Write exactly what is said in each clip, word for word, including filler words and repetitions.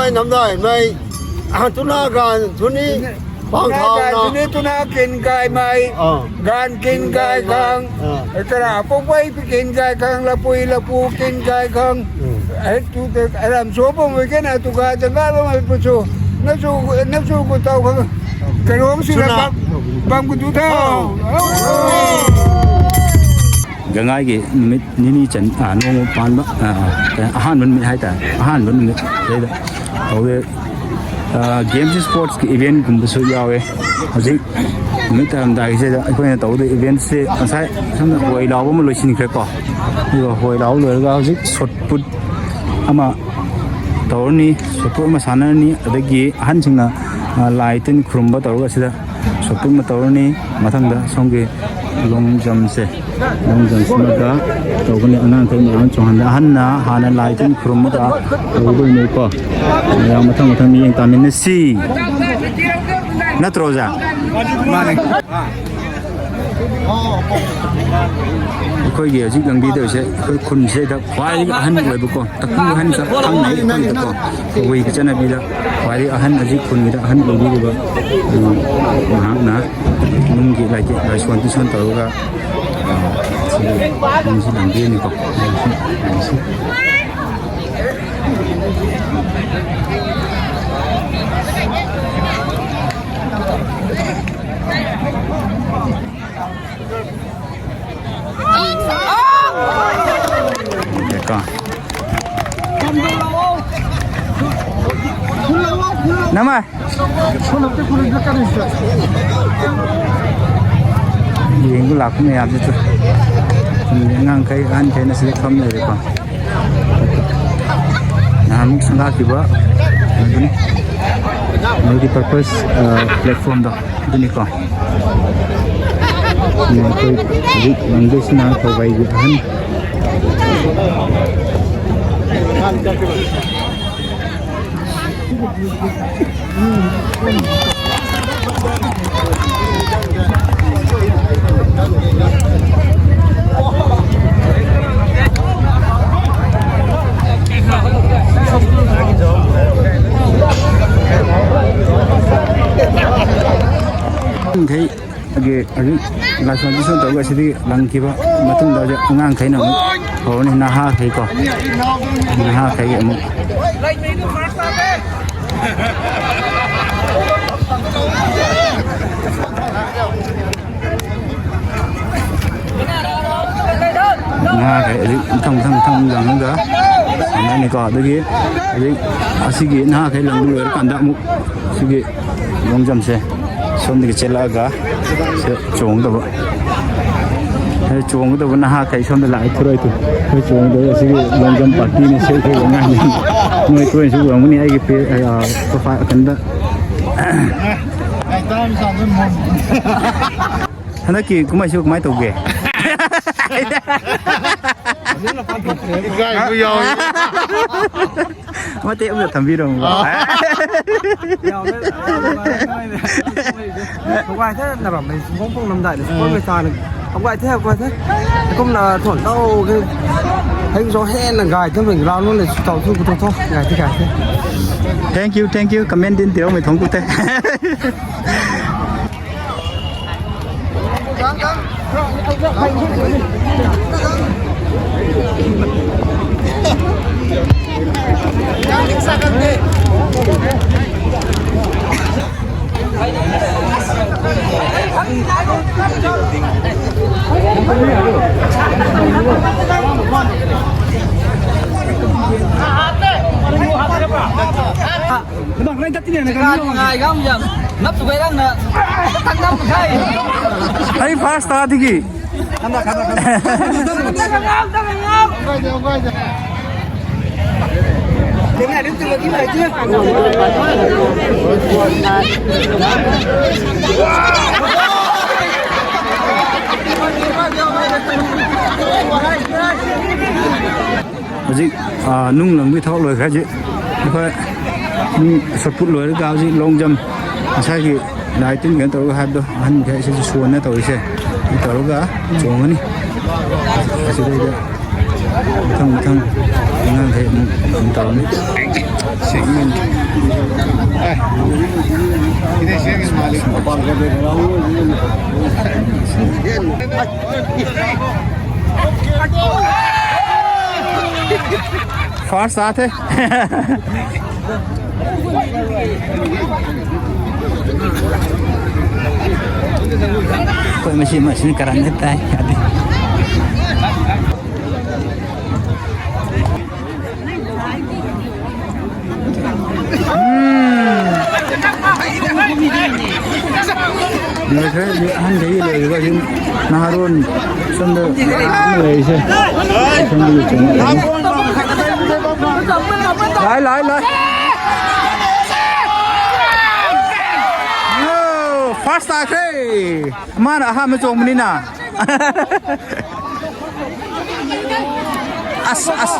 Namdaimei, ah, tuna ganv tuni, pang thau na. Tuni tuna kin gaymei, ah, ganv kin gay khang, ah, tara pukpei pi kin gay khang, lapui lapu kin gay khang. Hmm. Hei tu te, aram suapum mei kena tu ga, jangga lou mei pu chu, na chu, na chu ku tau khang, karong si la bam, bam ku tu tha. Oh. Gangai ki numit nini chan, ah, nung pan ba, ah, ahan ban mi hai ta, ahan ban mi hai ta. Tau de, ah, games sports ki event kum bu su yau e. Hajik, numit taram dai se da, koi na tau de event se, asai, sam na koi lau ba ma loi sin kre ko. Ni ba koi lau loi ga, hajik shot put ama tau ni, shot put ama sana ni, adagi ahan sing na, ah, lai tin khrum ba tau ga sida. Shot put ma tau ni, mathang da, song ki long jump se. Long jump se ma ka, tau kani anang kai ma chung han da, han na, hana lai tin khrum ma ka, tau dui ni ko. Ya mathang mathang ni yang tamin na si. Na tro za. Mani. Koi ki hajik lang di de se, koi khun se da, koi ahan koi bu ko. Taku han sa thang nai thang ta ko. Kawei ka chana bi da. Wari ahan aji khun mi da ahan lou di ba. Mahak na. Nung gi lai ti lai suan tu suan tau ga. Ah, si, nung si lang di ni ko. Namai. Yeng gu lak ni ap tu. Ngang kai an kai na sili kham le ko. Na muk sangga ki ba. Multi purpose, uh, platform da. Duni ko. Ni koi rik lang de sina ko bai gu han. Thei, age, age, last one, this one, tau ga sidi lang kiba, matung da je, angang khai na, ho ni naha khai ko, naha khai ge mu. Naha khai, age, thang, thang, thang, thang, thang, thang, thang, ni ko, dagi, age, asigi naha khai lang lu er kanda mu. Sigi long jump se. Som digi chela ga. Se chong da ba. He chong da ba naha kai som da lai thuroi tu. He chong da sigi long jump party ni se kai ngai ni. Noi tu su long ni ai ki pe, ai, a, profile kan da. Hana ki kumai su kumai tu ge. Gai ku yau. Mate um thambi rong. Guay the na ram mei sung pung nam dai na sung pung sa na. Guay the, guay the. Kum na thon tau ke. Heng zo hen na guay the mei rau nu le tau tu ku tho. Guay the, guay the. Thank you, thank you. Comment din tiro mei thong ku the. Ngai gam yam. Nap tu gai lang na. Tang dam khai. Ai first ta digi. Khanda, khanda, khanda. Tang ngam, tang ngam. Hajik, ah, nung lang bi thok loi kha ji. Kha, nung shot put loi kha ji long jump. Asai ki lai tin kan tau hat do. Han kha se suan na tau se. Tau ga chong ni. Asi dai ga. Thang thang. Ngang kha nung tau ni. Segment. Eh, ini segment malik. First आते। कोई machine, machine करने देता है अभी। Hmm. Ni khe, ni han de lo ga hin naharun sunda le se. Sunda le chung. Lai, lai, lai. Oh, first ta khe. Mana ha me chung ni na. As, as.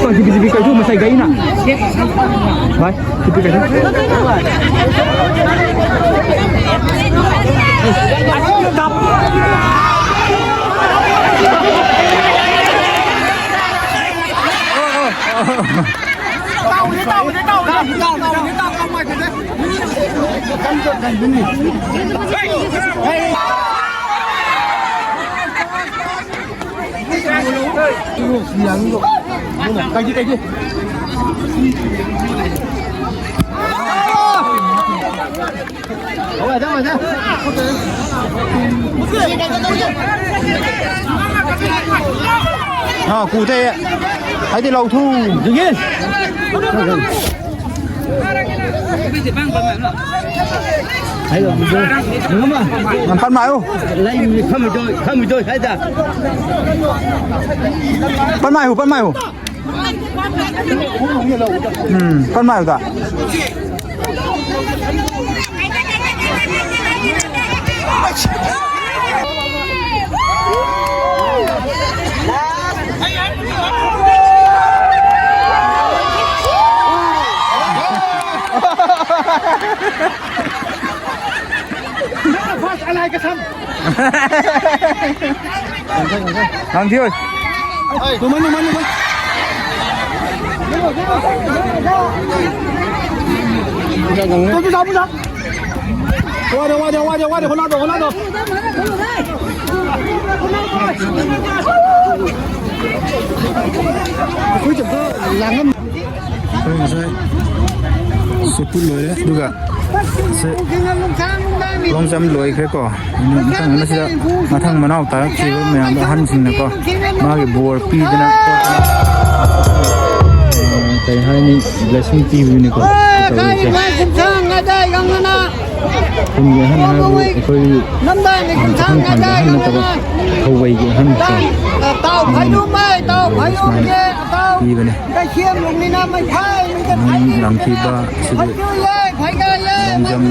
Oi, tipi, tipi kai tu, masai gai na. Bai, tipi kai tu. Ha, ku te. Hai di lou thu. Dingin. Hai lou thu. Ngam pat mai o. Lai mi kham mi doi, kham mi doi, hai da. Pat mai o, pat mai o. Hmm, pat mai o ta. Nang thiu. Oi. Tuman, tuman, tuman. Tuman, tuman, tuman. Wade, wade, wade, wade. Hona do, hona do. School ꯂꯣꯏꯔꯦ, ꯑꯗꯨꯒ ꯁꯦ, ꯂꯣꯡꯖꯝ ꯂꯣꯏꯈ꯭ꯔꯦꯀꯣ꯫ ꯃꯊꯪ ꯑꯁꯤꯗ ꯃꯊꯪ ꯃꯅꯥꯎ ꯇꯥꯔꯛꯈꯤꯕ ꯃꯌꯥꯝꯗꯣ ꯑꯍꯟꯁꯤꯡꯅꯀꯣ ꯃꯥꯒꯤ ꯕꯣꯔ ꯄꯤꯗꯅ ꯈꯣꯠꯇꯅ, ꯀꯩ ꯍꯥꯏꯅꯤ, blessing ꯄꯤꯕꯅꯤꯀꯣ꯫ ꯇꯧꯔꯤꯁꯦ꯫ ꯈꯨꯟꯒꯤ ꯑꯍꯟ ꯍꯥꯏꯕꯨ ꯑꯩꯈꯣꯏ ꯄꯥꯈꯪ ꯈꯨꯟꯒꯤ ꯑꯍꯟ ꯅꯠꯇꯕ ꯊꯧꯕꯩꯒꯤ ꯑꯍꯟꯁꯦ꯫ ꯇꯥꯎ ꯐꯩꯔꯨꯝꯃꯦ, ꯇꯥꯎ ꯐꯩꯔꯨꯝꯒꯦ, ꯇꯥꯎ꯫ ꯄꯤꯕꯅꯦ꯫ ꯅꯨꯡ ꯂꯪꯈꯤꯕ ꯁꯤꯒꯤ ꯂꯣꯡꯖꯝ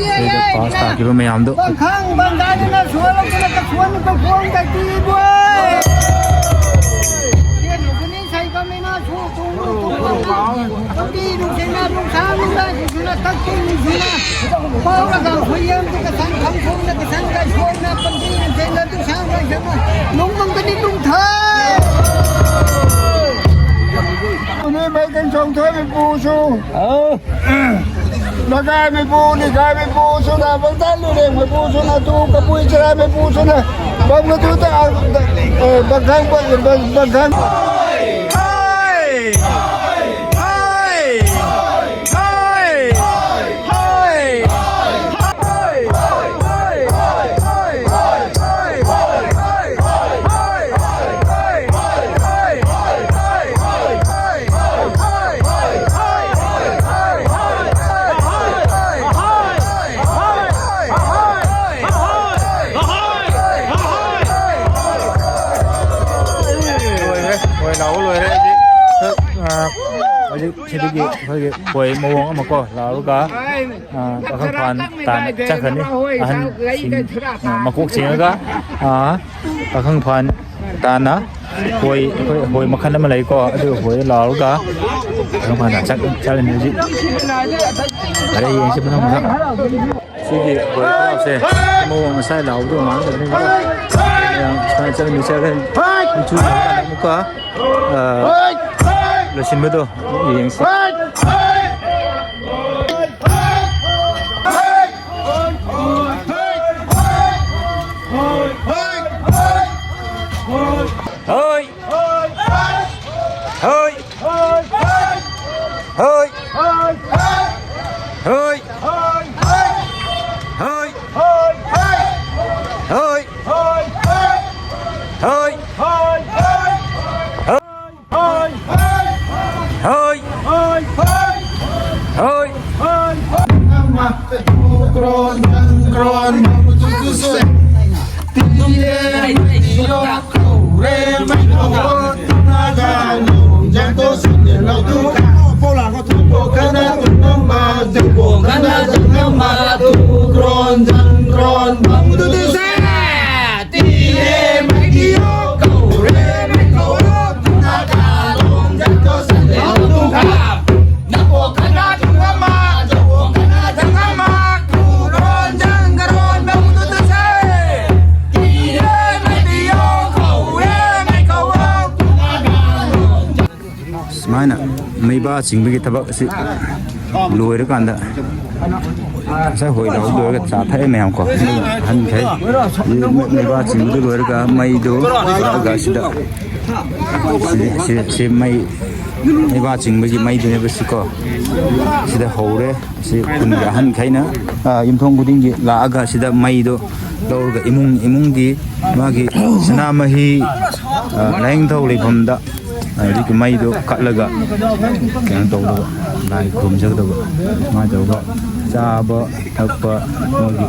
ꯂꯩꯕ ꯄꯥꯁ ꯇꯥꯈꯤꯕ ꯃꯌꯥꯝꯗꯣ꯫ Lungmang kani lungthai. Uni mei kan song thai mei pu su. Au. Lagai mei pu, ni gai mei pu su na, bang tan lu reng mei pu su na, tu kapui chara mei pu su na. Bang na tu ta, eh, bang khang, bang, bang, bang khang. ꯂꯣꯏꯔꯦ, ꯃꯣꯏ ꯂꯥꯎꯕ ꯂꯣꯏꯔꯦ꯫ ꯍꯧꯖꯤꯛ, ꯑ, ꯍꯧꯖꯤꯛ ꯁꯤꯗꯒꯤ ꯑꯩꯈꯣꯏꯒꯤ ꯈꯣꯏ ꯃꯑꯣꯡ ꯑꯃ ꯀꯣ ꯂꯥꯎꯔꯒ, ꯑ, ꯄꯥꯈꯪ ꯐꯥꯟ ꯇꯥꯟꯅ ꯆꯠꯈ꯭ꯔꯅꯤ꯫ ꯑꯍꯟꯁꯤꯡ, ꯑ, ꯃꯀꯣꯛ ꯆꯤꯡꯉꯒ, ꯑ, ꯄꯥꯈꯪ ꯐꯥꯟ ꯇꯥꯟꯅ ꯈꯣꯏ, ꯑꯩꯈꯣꯏ ꯈꯣꯏ ꯃꯈꯜ ꯑꯃ ꯂꯩꯀꯣ, ꯑꯗꯨ ꯈꯣꯏ ꯂꯥꯎꯔꯒ ꯄꯥꯈꯪ ꯐꯥꯟ ꯇꯥꯟꯅ ꯆꯠ-, ꯆꯠꯂꯅꯤ ꯍꯧꯖꯤꯛ꯫ ꯐꯔꯦ, ꯌꯦꯡꯁꯤ ꯃꯊꯪ ꯃꯊꯪ꯫ Tiki boy se mo wang sai lau do man da ni. Yang sai chal mi chal kan. Chu na mu ka. Lo sin mo do. Yang si. Hoi! Hoi! Hoi! Hoi! Hoi! Hoi! Hoi! Smaina meiba chingbagi tabak si loira kanda. Sa hoi lau loira cha thai mei ko. Han thai. Meiba chingbu loira ka mei do ga sida. Si, si, si mei, meiba chingbagi mei do ne ba si ko. Sida hou re. Si kun ga han khai na. Ah, imthong kuding gi la aga sida mei do. Loira ka imung, imung gi magi sana mahi, ah, laeng thau lei pham da. Ai, di kumei tu katlaga, keng tou tu, lai kum zak tu, mai tou ba, chaba, thakpa, moi gi,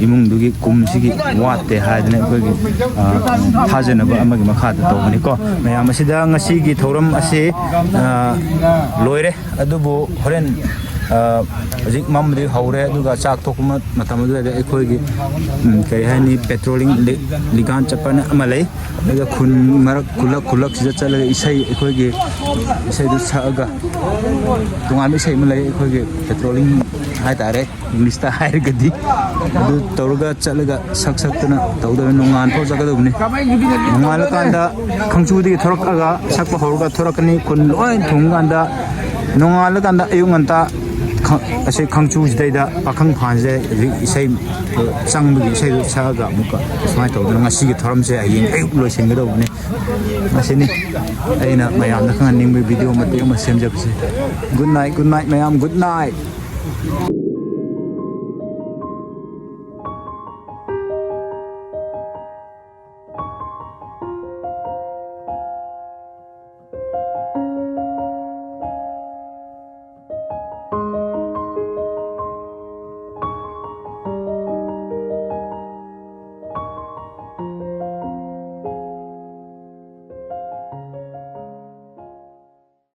imung du gi kum si gi, wat te hai dene, koi gi, ah, tha zena ba, ama gi makha ta tou ni ko. Mayam asi da, ngasi gi thoram asi, ah, loire, adubu, horen, ah, zik mam di haure, aduga chak thok ma, matam du de, koi gi, um, kei hai ni patrolling li, ligan chapa na ama lei. Laga khun marak kulak kulak sida chatlaga isei, akhoi gi isei du sa aga. Tungan isei malei akhoi gi patrolling hai tare, English ta hai gadi. Du tauraga chatlaga sak sak tana tau da nungan pau zak ka du ni. Nungan la kanda khangchu di thorak aga sak pa horaga thorak ni khun loi thung kanda nungan la kanda ayung anta Kha-, asi khangchu jidai da, pakhang phan jidai, ri-, isei, eh, chang bagi isei sa ga muka, smai tau da, ngasi ki thoram se, aying, ayuk loi sing ga dou ni. Ngasi ni, ai na mayam na khang ning bi video ma teu ma sem jap se. Good night, good night, mayam, good night.